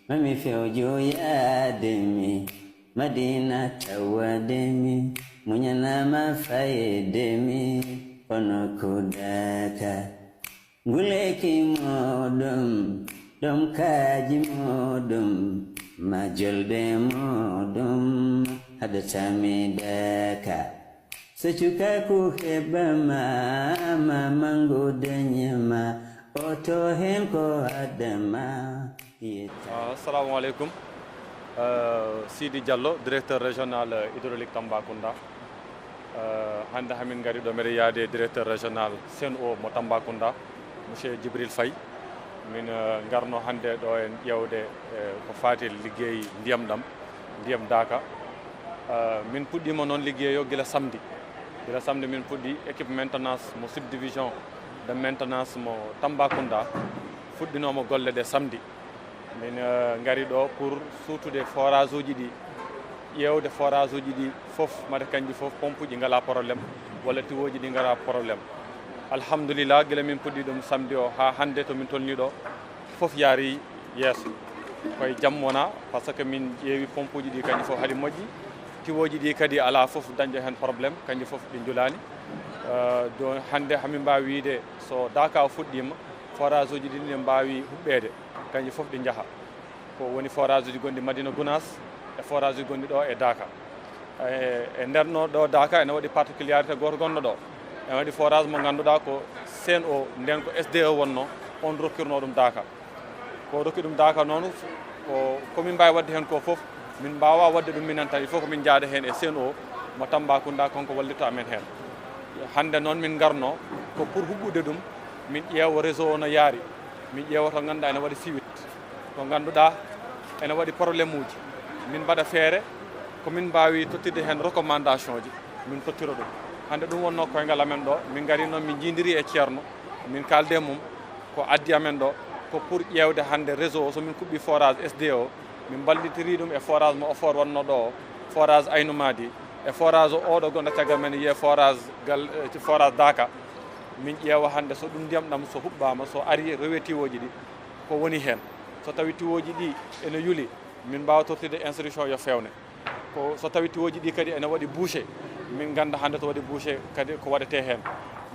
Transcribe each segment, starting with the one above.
mami fewjo yaademi madina tawademi muñanama fayedemi ono kudaka nguleki moɗum ɗum kaaji moɗum majolde moɗum hadatami daka so cukaku heɓama mamango dañama oto hen ko adama. Assalamu alaikum. Sidi Diallo, directeur régional hydraulique Tambacounda. Hande hamin gari do mere yaade directeur régional CNO mo Tambacounda, monsieur Djibril Faye. Min garno hande do en ƴewde ko fati liggey ndiyam dam, ndiyam Daka. Min puɗɗima noon liggeyo gila samedi. Gila samedi min puɗɗi équipe maintenance mo subdivision de maintenance mo Tambacounda fuɗɗinoma golle ɗe samedi. Min ngari ɗo pour suutude forage uji ɗi ƴewde forage uji ɗi fof mata kanji fof pompe uji ngala probléme walla tiwoji ɗi ngala probléme. Alhamdulillah gila min puɗɗi ɗum samedi o ha hande to min tolni ɗo fof yaari yeeso koye jaam wona par ce que min ƴeewi pompe uji ɗi kanji fof haɗi moƴƴi tiwoji ɗi kadi ala fof dañƴo hen probléme kanji fof ɗi julani do hande hamin mbawi wiide so Daka o fuɗɗima forage uji ɗi ne mbawi huɓɓede kanji fof ɗi jaaha ko woni forage uji gonɗi Madina Gounass e forage uji gonɗi ɗo e Daka e nderno ɗo Daka ene waɗi particularité goto gonɗo ɗo ene waɗi forage mo ganduɗa ko CNO nden ko SDE wonno on rokkirno ɗum Daka ko rokki ɗum Daka noon ko komin mbawi wadde hen ko foof min mbawa wadde ɗum minen tan il faut ko min jaada hen e CNO mo Tambacounda konko wallitto amen hen hande noon min garno ko pour huɓɓude ɗum min ƴeewa réseau o no yaari min ƴeewa to ganduɗa ene waɗi siwit to ganduɗa ene waɗi probléme uji min mbaɗa feere komin mbawi tottirde hen recommandation ji min tottira ɗum hande ɗum wonno koyngal amen ɗo min gari noon min jindiri e ceerno min kalde mum ko addi amen ɗo ko pour ƴewde hande réseau o somin kuɓɓi forage SDE o min ballitiri ɗum e forage mo Ofor wonno ɗo o forage Aynoumady e forage o oɗo gonɗo caggal men wiye forage Daka min ƴeewa hande so ɗum ndiyam ɗam so huɓɓama so ari rewe tiwoji ɗi ko woni hen so tawi tiwoji ɗi ene yuli min mbawa tottirde instruction yo fewne ko so tawi tiwoji ɗi kadi ene waɗi bouché min ganda hande to waɗi bouché kadi ko waɗete hen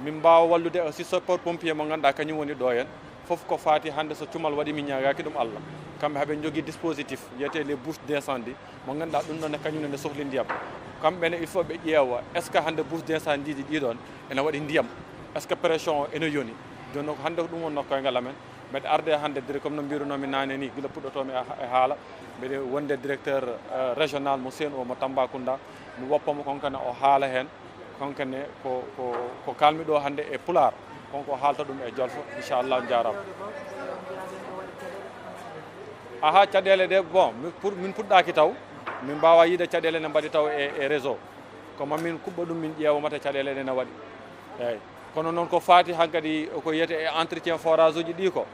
min mbawa wallude aussi support pompier mo ganduɗa kañum woni ɗo hen foof ko fati hande so cumal waɗi min ñagaki ɗum Allah kamɓe haɓe jogui dispositif wiyete les bouches d' incendie mo ganduɗa ɗum ɗon e kañum ne sohli ndiyam kamɓene il faut ɓe ƴeewa est ce que hande bouche d' incendie ji ɗiɗon ene waɗi ndiyam est ce que pression o ene yoni joni noon hande ko ɗum wonno koyngal amen mbeɗa arde hande direct comme no mbirunomi nane ni guila puɗɗotomi e haala mbeɗe wonde directeur régional mo CNO mo Tambacounda mi woppamo konkane o haala hen konkane ko kalmi ɗo hande e Pulaar konko haalta ɗum e Jolfo inchallah jarama aha caɗele ɗe bon pour min puɗɗaki taw min mbawa yiide caɗele ne mbaɗi taw e réseau kono min kuɓɓa ɗum min ƴeewamata caɗele ɗe ne waɗi eyyi kono noon ko fati hankkadi ko wiyete e entretien forage uji ɗi ko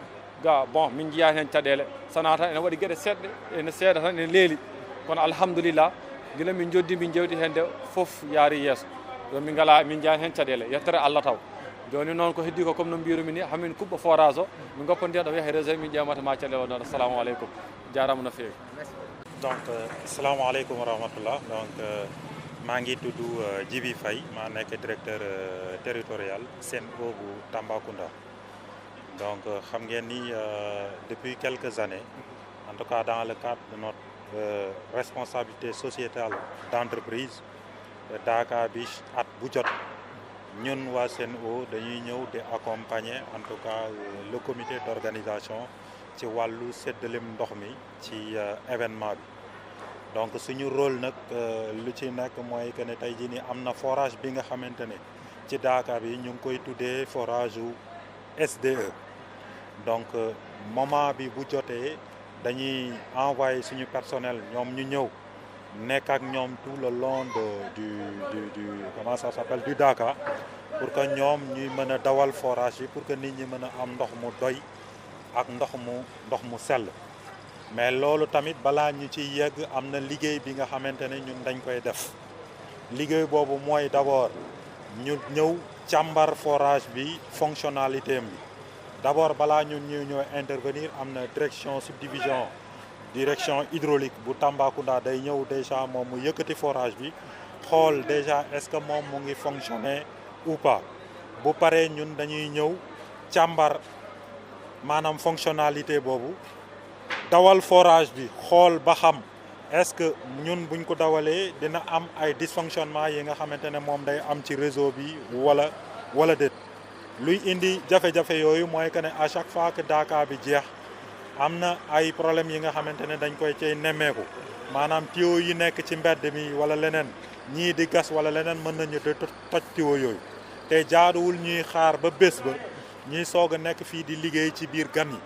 ga bon min jiiya hen caɗele sana tan ene waɗi gueɗe seɗɗe ene seeɗa tan ene leeli kono alhamdulillah guila min joddi min jewti hen nde foof yaari yeeso ɗo min ngala min jiyani hen caɗele yettere Allah taw joni noon ko heddi ko comme no mbirumi ni hamin kuɓɓa forage o min goppantiya ɗo yahe réseau min ƴewmata ma caɗele o noon assalamu aleykum jarama no fewi donc assalamu aleykum wa rahmatullah donc maa ngi tudd Djibi Faye maa nekk directeur territorial CNO bu Tambacounda donc xam ngeen ni depuis quelques années en tout cas dans le cadre de notre responsabilité sociétale d'entreprise Daka bi at bu jot ñun waa CNO dañuy ñëw di accompagner en tout cas le comité d'organisation ci wàllu séddaleem ndox mi ci événement bi donc suñu rôle nag lu ci nekk mooy que ne tey jii nii am na forage bi nga xamante ne ci Daka bi ñu ngi koy tuddee forage u SDE donc moment bi bu jotee dañuy envoyer suñu personnel ñoom ñu ñëw nekk ak ñoom tout le long du comment ça s'appelle du Daka pour que ñoom ñuy mën a dawal forage yi pour que nit ñi mën a am ndox mu doy ak ndox mu sell mais loolu tamit balaa ñu ci yegg am na liggéey bi nga xamante ne ñun dañ koy def liggéey boobu mooy d'abord ñu ñëw càmbar forage bi fonctionnalité am bi d'abord balaa ñun ñu ñëw intervenir am na direction subdivision direction hydraulique bu Tambacounda day ñëw déjà moom mu yëkkati forage bi xool déjà est-ce que moom mu ngi fonctionner ou pas bu paree ñun dañuy ñëw càmbar maanaam fonctionnalité boobu dawal forage bi xool ba xam est-ce que ñun buñ ko dawalee dina am ay dysfonctionnement yi nga xamante ne moom day am ci réseau bi wala déet luy indi jafe-jafe yooyu mooy que ne à chaque fois que Daaka bi jeex am na ay problèmes yi nga xamante ne dañ koy cay nemmeeku maanaam tuyau yi nekk ci mbedd mi wala leneen ñii di gas wala leneen mën nañu de toj tuyau yooyu te jaaduwul ñuy xaar ba bés ba ñuy soog a nekk fii di liggéey ci biir gan yi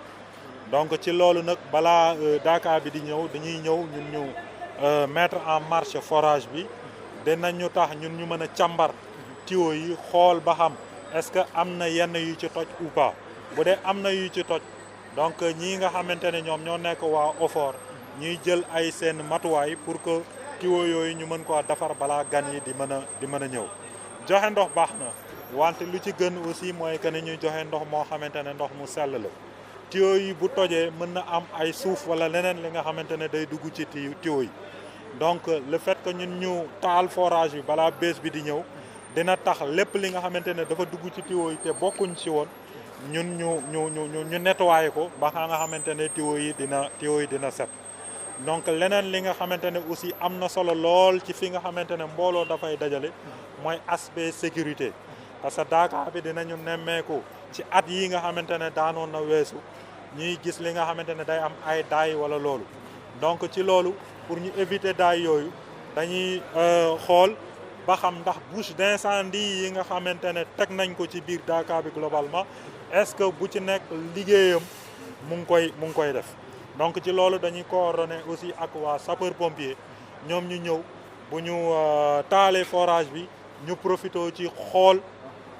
donc ci loolu nag balaa Daaka bi di ñëw dañuy ñëw ñun ñu mettre en marche forage bi dinañu tax ñun ñu mën a càmbar tuyau yi xool ba xam est-ce que am na yenn yu ci toj ou pas bu dee am na yu ci toj donc ñii nga xamante ne ñoom ñoo nekk waa OFOR ñuy jël ay seen matuwaay pour que tuyau yooyu ñu mën ko defar balaa gan yi di mën a ñëw joxe ndox baax na wante lu ci gën aussi mooy que ne ñuy joxe ndox moo xamante ne ndox mu sell la tuyau yi bu tojee mën na am ay suuf wala leneen li nga xamante ne day dugg ci tuyau yi donc le fait que ñun ñu taal forage bi balaa bés bi di ñëw dina tax lépp li nga xamante ne dafa dugg ci tuyau yi te bokkuñ ci woon ñun ñu nettoyé ko ba nga xamante ne tuyau yi dina set donc leneen li nga xamante ne aussi am na solo lool ci fi nga xamante ne mbooloo dafay dajale mooy aspect sécurité parce que Daaka bi dinañu nemmeeku ci at yi nga xamante ne daanoon na weesu ñuy gis li nga xamante ne day am ay daay wala loolu donc ci loolu pour ñu éviter daay yooyu dañuy xool ba xam ndax bouche d'incendie yi nga xamante ne teg nañ ko ci biir Daaka bi globalement est-ce que bu ci nekk liggéeyam mu ngi koy def donc ci loolu dañuy coordonner aussi ak waa sapeur pompier ñoom ñu ñëw bu ñu taalee forage bi ñu profité ci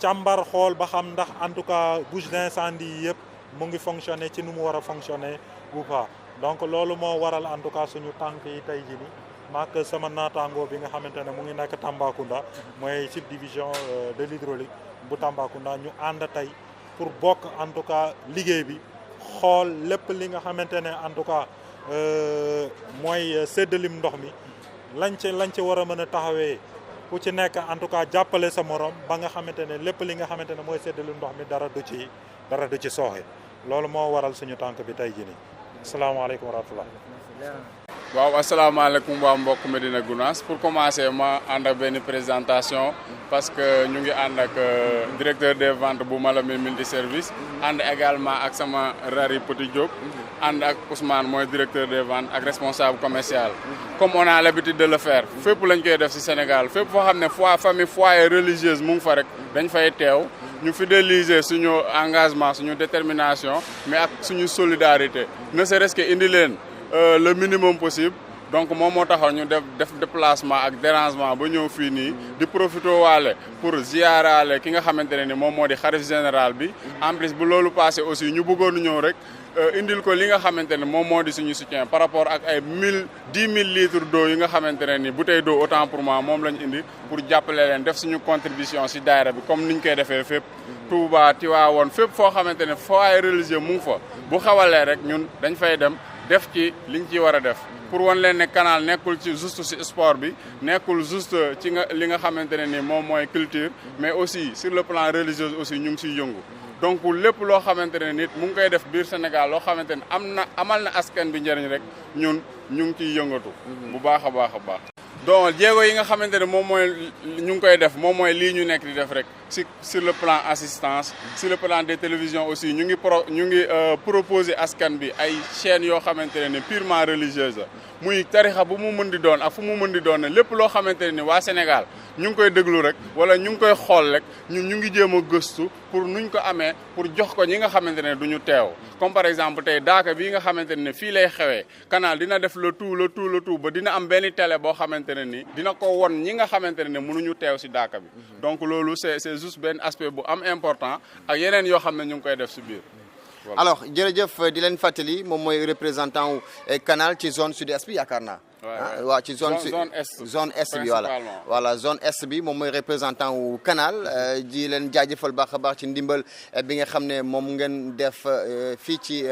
càmbar xool ba xam ndax en tout cas bouche d'incendie yi yëpp mu ngi fonctionner ci nu mu war a fonctionner ou pas donc loolu moo waral en tout cas suñu tànk yi tey jii nii maak sama naataango bi nga xamante ne mu ngi nekk Tambacounda mooy subdivision de l'hydraulique bu Tambacounda ñu ànd tey pour bokk en tout cas liggéey bi xool lépp li nga xamante ne en tout cas mooy séddalim ndox mi lañ ci war a mën a taxawee ku ci nekk en tout cas jàppale sa morom ba nga xamante ne lépp li nga xamante ne mooy séddalim ndox mi dara du ci sooxe loolu moo waral suñu tànk bi tey jii nii asalaamaaleykum wa rahmatullah. waaw asalaamaaleykum waa mbokk Médina Gounass pour commencer ma ànd ak benn présentation parce que ñu ngi ànd ak directeur des ventes bu Malamine multiservice ànd également ak sama Rari Petit Diop ànd ak Ousmane mooy directeur des ventes ak responsable commercial. Comme on a l'habitude de le faire fépp lañ koy def ci Sénégal fépp foo xam ne famille foyer religieuse mu ngi fa rek dañ fay teew ñu fidéliser suñu engagement suñu détermination mais ak suñu solidarité ne serait-ce que indi leen le minimum possible donc moom moo taxaw ñu def déplacement ak dérangement ba ñëw fii nii di profité waale pour ziaraale ki nga xamante ne ni moom moo di xalif général bi en plus bu loolu passé aussi ñu bëggoon ñëw rek indil ko li nga xamante ne moom moo di suñu soutien par rapport ak ay 10 000 litres d'eau yi nga xamante ne ni bouteille d'eau autant pour moi moom lañ indi pour jàppale leen def suñu contribution ci daayira bi comme niñ koy defee fépp Touba Tivaouane fépp foo xamante ne foyer religieux mu ngi fa bu xawalee rek ñun dañ fay dem def ci liñ ci war a def pour wan leen ne Canal nekkul ci juste ci sport bi nekkul juste ci li nga xamante ne ni moom mooy culture mais aussi sur le plan religieux aussi ñu ngi ciy yëngu donc lépp loo xamante ne nit mu ngi koy def biir Sénégal loo xamante ne amal na askan bi njëriñ rek ñun ñu ngi ciy yëngatu bu baax a baax a baax donc jéego yi nga xamante ne moom mooy ñu ngi koy def moom mooy lii ñu nekk di def rek sur le plan assistance sur le plan des télévisions aussi ñu ngi proposer askan bi ay chaînes yoo xamante ne purement religieuse la muy tarixa bu mu mën di doon ak fu mu mën di doon ne lépp loo xamante ne ni waa Sénégal ñu ngi koy déglu rek wala ñu ngi koy xool rek ñun ñu ngi jéem a gëstu pour nuñ ko amee pour jox ko ñi nga xamante ne du ñu teew comme par exemple tey Daaka bii nga xamante ne fii lay xewee Canal dina def le tout ba dina am benn télé boo xamante ne ni dina ko won ñi nga xamante ne mënuñu teew si Daaka bi donc loolu c'est juste benn aspect bu am important ak yeneen yoo xam ne ñu ngi koy def si biir. alors jërëjëf di leen fàttali moom mooy représentant wu Canal ci zone sud-est bi yaakaar naa. waaw ci zone est bi voilà zone est bi moom mooy représentant wu canal di leen jaajëfal baax a baax ci ndimbal bi nga xam ne moom ngeen def fii ci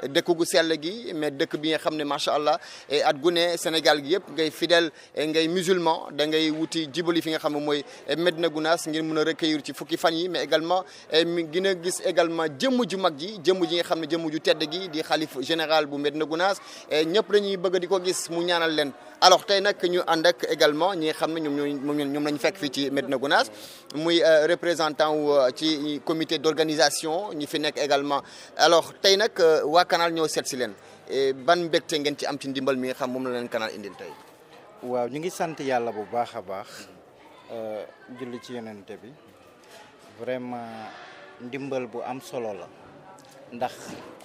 dëkk gu sell gi mais dëkk bi nga xam ne macha allah at gu ne Sénégal gi yëpp ngay fidèle ngay musulman da ngay wuti jibali fi nga xam ne mooy Médina Gounass ngir mën a recueillir ci fukki fan yi mais également mi gën a gis également jëmm ju mag ji jëmm ji nga xam ne jëmm ju tedd gi di xalif général bu Médina Gounass ñëpp dañuy bëgg di ko gis mu ñaanal leen alors tey nag ñu ànd ak également ñi nga xam ne ñoom lañu fekk fii ci Médina Gounass muy représentant wu ci comité d'organisation ñi fi nekk également alors tey nag waa canal ñoo seet si leen ban mbégte ngeen ci am ci ndimbal mi nga xam moom la leen canal indil tey. waaw ñu ngi sant yàlla bu baax a baax julli ci yonente bi vraiment ndimbal bu am solo la ndax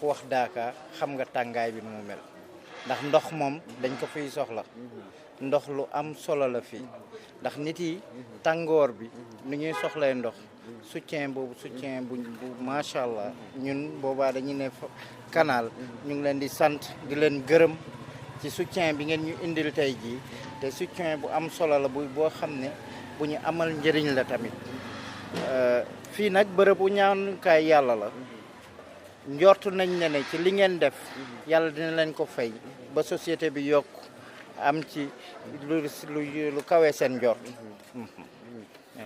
ku wax Daaka xam nga tàngaay bi nu mu mel ndax ndox moom dañ ko fiy soxla ndox lu am solo la fii ndax nit yi tàngoor bi nu ñuy soxlay ndox soutien bu macha allah ñun boobaa dañu ne canal ñu ngi leen di sant di leen gërëm ci soutien bi ngeen ñu indil tey jii te soutien bu am solo la boo xam ne bu ñu amal njëriñ la tamit fii nag bërëbu ñaanukaay yàlla la njortu nañ ne ci li ngeen def yàlla dina leen ko fay ba société bi yokk am ci lu kawee seen njort.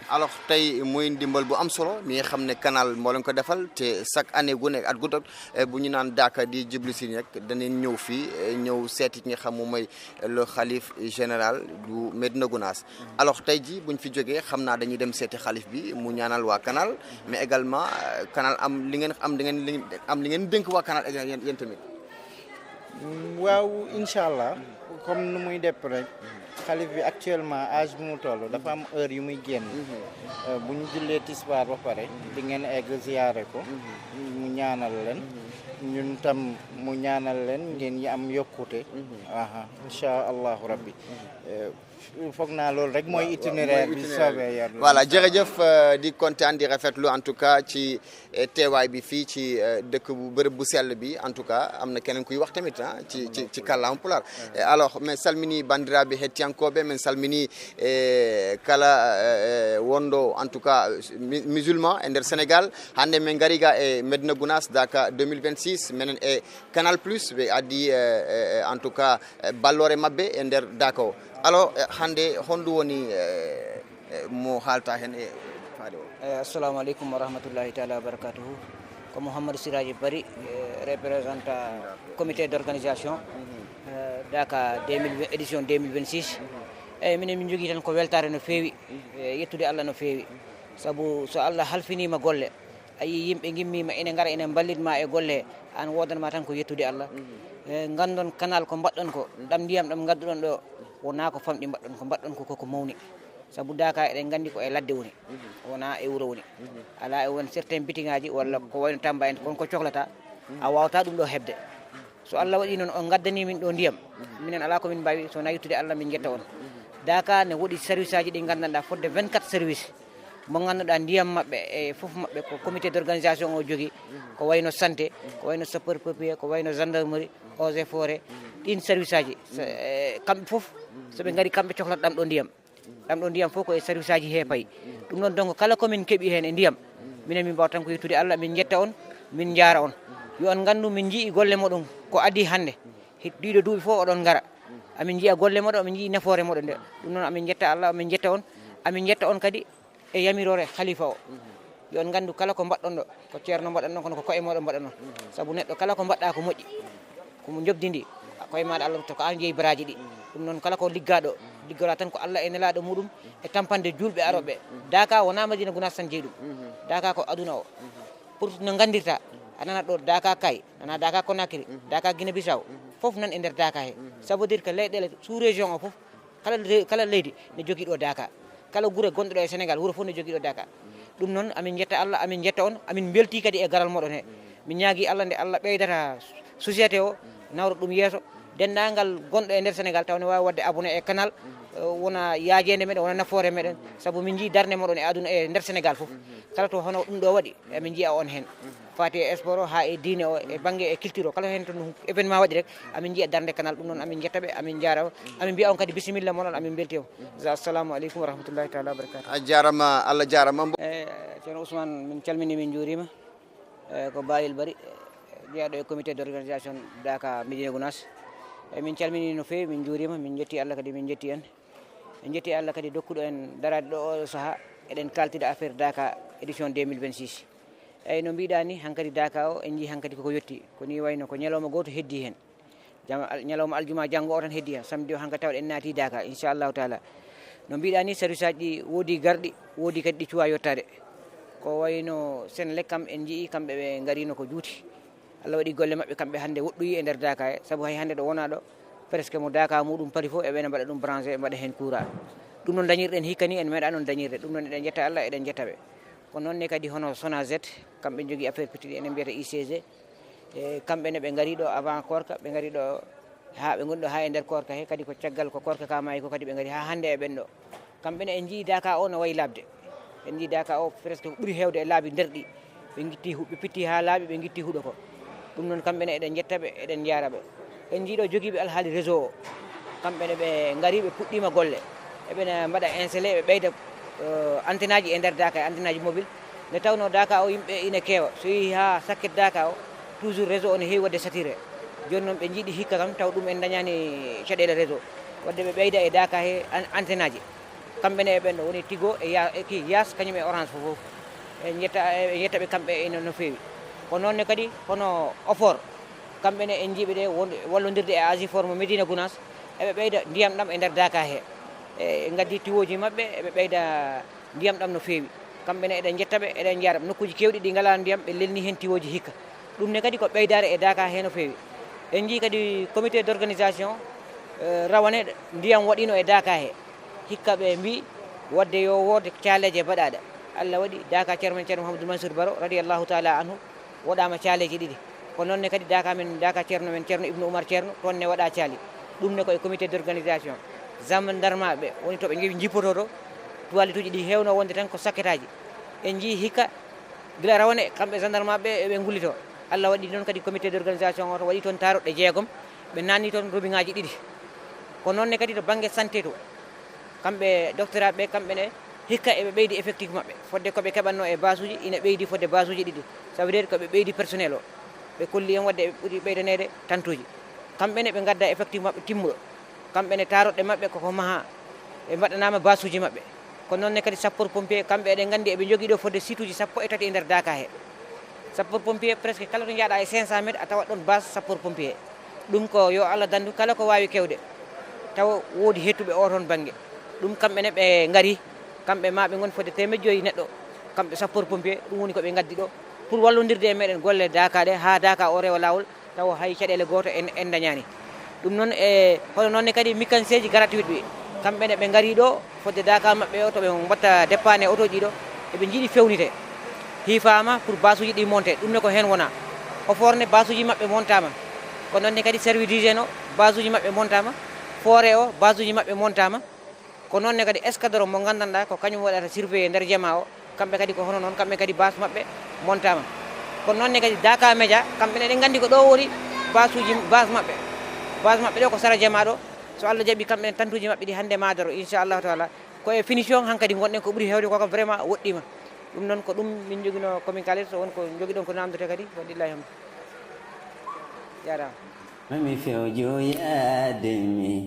alors tey muy ndimbal bu am solo mi nga xam ne canal moo leen ko defal te chaque année gu nekk at gu dog bu ñu naan Daaka di jublu si rek danañ ñëw fii ñëw seeti ki nga xam moom mooy le xalif général du Médina Gounass alors tey ji buñ fi jógee xam naa dañuy dem seeti xalif bi mu ñaanal waa canal mais également canal am li ngeen dénk waa canal yéen tamit. waaw incha allah comme nu muy depp rek xalif bi actuellement âge bi mu toll dafa am heure yu muy génn bu ñu jullee tisbaar ba pare di ngeen egg ziyaare ko mu ñaanal leen ñun tam mu ñaanal leen ngeen yi am yokkute incha allahu rabbi foog naa loolu rek mooy itinéraire bi soobee yàlla. voilà jërëjëf di kontaan di rafetlu en tout cas ci teewaay bi fii ci dëkk bu bërëb bu sell bi en tout cas am na keneen kuy wax tamit ci kàllaama Pulaar alors mais salmini bandiraɓe hettiyankoɓe min salmini kala wonɗo en tout cas musulman e nder Sénégal hande min gari ga e Médina Gounass Daaka 2026 minen e Canal Plus ɓe addi en tout cas ballore mabɓe e nder Daaka o alors hande honɗum woni mo haalta hen e faade o. Assalamu aleykum wa rahmatullahi taala wa barakatuhu ko Mouhamadou Siraji Bari représentant comité d'organisation Daaka édition 2026 eyyi minen min jogui tan ko weltare no feewi yettude Allah no feewi saabu so Allah halfinima golle ayi yimɓe gimmima ene gara ene ballitma e golle an wodanma tan ko yettude Allah gandon canal ko mbaɗɗon ko ɗam ndiyam ɗam gadduɗon ɗo wona ko famɗi mbaɗɗon ko mbaɗɗon ko koko mawni saabu Daaka eɗen gandi ko e ladde woni wona e wuuro woni ala e won certain bitiŋaji walla ko wayno Tamba en kon ko cohlata a wawata ɗum ɗo hebde so Allah waɗi noon on gaddani min ɗo ndiyam minen ala komin mbawi sowona yettude Allah min jetta on Daaka ne woɗi service aji ɗi gandanɗa fodde 24 service mo ganduɗa ndiyam mabɓe e foof mabɓe ko comité d'organisation o jogui ko wayno santé ko wayno sapeur pompier ko wayno gendarmerie eaux et forêt ɗin service aji kamɓe foof soɓe gari kamɓe cohlata ɗam ɗo ndiyam fof ko e service aji he payi ɗum ɗon donc kala komin keeɓi hen e ndiyam minen min mbawa tan ko yettude Allah min jetta on min jaara on yo on gandu min jii golle moɗon ko adi hande ɗiɗo duuɓi fof oɗon gara amin jiiya golle moɗon amin jii nafoore moɗon nde ɗum noon amin jetta Allah amin jetta on kadi e yamirore khalifa o yo on gandu kala ko mbaɗɗon ɗo ko ceerno mbaɗan kono ko koye moɗon mbaɗan on saabu neɗɗo kala ko mbaɗɗa ko moƴƴi komo jobdidi koye maɗa Allah to ko an jeeyi baraji ɗi ɗum noon kala ko liggora tan ko Allah e nelaɗo muɗum e tampande julɓe aroɓe Daaka wona Médina Gounass tan jeeyi ɗum Daaka ko aduna o pour no gandirta a nana ɗo Daaka Kay nana Daaka Conakry Daaka Guinée Bissau foof nan e nder Daaka he ça veut dire que leyɗele sous région o foof kala leydi ne jogui ɗo Daaka kala guure gonɗo ɗo e Sénégal wuuro fof ne jogui ɗo Daaka ɗum noon amin jetta Allah amin jetta on amin belti kadi e garal moɗon he min ñaagui Allah nde Allah ɓeydata société o nawra ɗum yeeso dendagal gonɗo e nder Sénégal taw ne wawi wadde abonné e canal wona yaajede meɗen wona nafoore meɗen saabu min jii darde moɗon e aduna e nder Sénégal foof kala to hono ɗum ɗo waɗi emin jiiya on hen fati e sport ha e diine o e banggue e culture o kala hen to événement waɗi rek amin jiiya darde canal ɗum noon amin jettaɓe amin jarama amin mbiya on kadi bisimilla monon amin belti o assalamu aleykum wa rahmatullahi taala wa barakatuh a jarama Allah jarama ceerno Ousmane min calmini min juurima ko Bayil Bari jeeyaɗo e comité d' organisation Daka Médina Gounass min calmini no fewi min juurima min jetti Allah kadi min jetti en jetti Allah kadi dokkuɗo en darade ɗo o saaha eɗen kaltide affaire Daka édition 2026 eyyi no mbiɗa ni hankkadi Daka o en jii hankkadi koko yetti ko ni wayno ko ñalawma goto heddi hen ñalawma aljuma janggo o tan heddi hen samedi o hankkadi tawɗen naati Daka inchallahu taala no mbiɗa ni service aji ɗi woodi garɗi woodi kadi ɗi cuwa yettade ko wayno Senelec kam en jii kamɓe ɓe garino ko juuti Allah waɗi golle mabɓe kamɓe hannde woɗɗoyi e nder Daka he saabu hay hannde ɗo wona ɗo presque mo Daka muɗum pari fof eɓene mbaɗa ɗum branché mbaɗa hen courant ɗum noon dañirɗen hikka ni en meeɗa noon dañirde ɗum noon eɗen jetta Allah eɗen jettaɓe ko noonne kadi hono SONAGED kamɓe jogui affaire petite enen mbiyata ICG e kamɓene ɓe gari ɗo avant korka ɓe gari ɗo ha ɓe gonɗo ha e nder korka he kadi ko caggal ko korka ka maayi ko kadi ɓe gari ha hannde e ɓen ɗo kamɓene en jii Daka o no wayi labde en jii Daka o presque ko ɓuuri hewde e laabi nder ɗi ɓe pitti ha laaɓi ɓe guitti huuɗo ko ɗum noon kamɓene eɗen jettaɓe eɗen jaraɓe en jiiɗo joguiɓe alhaali réseau o kamɓene ɓe gari ɓe puɗɗima golle eɓene mbaɗa installé ɓe ɓeyda antenne aji e nder Daka e antenne aji mobile nde tawno Daka o yimɓe ina keewa so yeehi ha sakket Daka o toujours réseau o ne heewi wadde saturé joni noon ɓe jiiɗi hikka kam taw ɗum en dañani caɗele réseau wadde ɓe ɓeyda e Daka he antenne aji kamɓene e ɓenɗo woni Tigo e Yas kañum e Orange fof en yettaɓe kamɓe eno no fewi ko noonne kadi hono OFOR kamɓene en jiiɓe ɗe wallodirde e AGIFOR mo Médina Gounass eɓe ɓeyda ndiyam ɗam e nder Daka he e gaddi tiwoji mabɓe eɓe ɓeyda ndiyam ɗam no fewi kamɓene eɗen jettaɓe eɗen jaraɓe nokkuji kewɗi ɗi ngala ndiyam ɓe lelni hen tiwoji hikka ɗum ne kadi ko ɓeydare e Daka he no fewi en jii kadi comité d' organisation rawane ndiyam waɗino e Daka he hikka ɓe mbi wadde yo worde caleje baɗaɗa Allah waɗi Daka ceerno Mouhamadou Mansour Baro radiallahu taala anhu waɗama caleji ɗiɗi ko noonne kadi Daka men Daka ceerno men ceerno Ibnu Oumar ceerno toon ne waɗa caali ɗum ne koye comité d' organisation gendarmeɓe woni to ɓe jeewi jippototo toilette uji ɗi hewno wonde tan ko sakketaji en jii hikka gila rawane kamɓe gendarmeɓe eɓe gullito Allah waɗi noon kadi comité d' organisation o to waɗi toon taroɗɗe jeegom ɓe nanni toon robiŋ aji ɗiɗi ko noonne kadi to banggue santé to kamɓe docteur aɓe kamɓene hikka eɓe ɓeydi effectif mabɓe fodde koɓe keɓanno e base uji ina ɓeydi fodde base uji ɗiɗi ça veut dire koɓe ɓeydi personnel o ɓe kolli hen wadde ɓe ɓuuri ɓeydanede tantuji kamɓene ɓe gadda effectif mabɓe timmuɗo kamɓene taroɗɗe mabɓe koko maaha ɓe mbaɗanama base uji mabɓe ko noonne kadi sapeur pompier kamɓe eɗen gandi eɓe jogui ɗo fodde site uji 13 e nder Daka he sapeur pompier presque kala to jaaɗa e 500 métres a tawat ɗon base sapeur pompier ɗum ko yo Allah dandu kala ko wawi kewde taw woodi hettuɓe o toon banggue ɗum kamɓene ɓe gari kamɓe ma ɓe goni fodde 500 neɗɗo kamɓe sapeur pompier ɗum woni koɓe gaddi ɗo pour wallodirde e meɗen golle Daka ɗe ha Daka o rewa lawol taw hay caɗele goto en dañani ɗum noon e hono noonne kadi mécanicien ji gratuit ɓe kamɓene ɓe gari ɗo fodde Daka mabɓe o toɓe mbatta dépanne auto ji ɗo eɓe jiiɗi fewnite hifama pour base uji ɗi monté ɗum ne ko hen wona o forne base uji mabɓe montama ko noonne kadi service d'hygiène o base uji mabɓe montama forêt o base uji mabɓe montama ko noonne kadi escadron mo gandanɗa ko kañum waɗata surveillé nder jama o kamɓe kadi ko hono noon kamɓe kadi base mabɓe montama ko noonne kadi Daka Média kamɓene ɗen gandi ko ɗo woni base mabɓe ɗo ko sara jama ɗo so Allah jaaɓi kamɓe tantuji mabɓe ɗi hande madaro inchallahu taala koye finition hankkadi gonɗen ko ɓuuri hewde koko vraiment woɗɗima ɗum noon ko ɗum min joguino commune Kalis so won ko jogui ɗon ko namdote kadi waɗillahi hamdu jarama mami fewjoyademi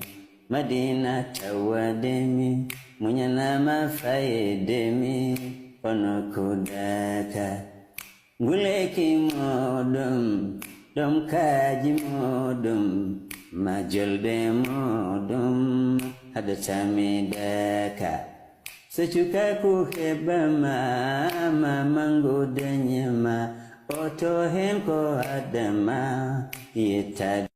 Madina tawademi munyanama fayedemi kono ko Daka guleki modum dom kaji modum majolbe modum hadatami Daka secuka ku hebama mango danyama oto hen ko adama yeta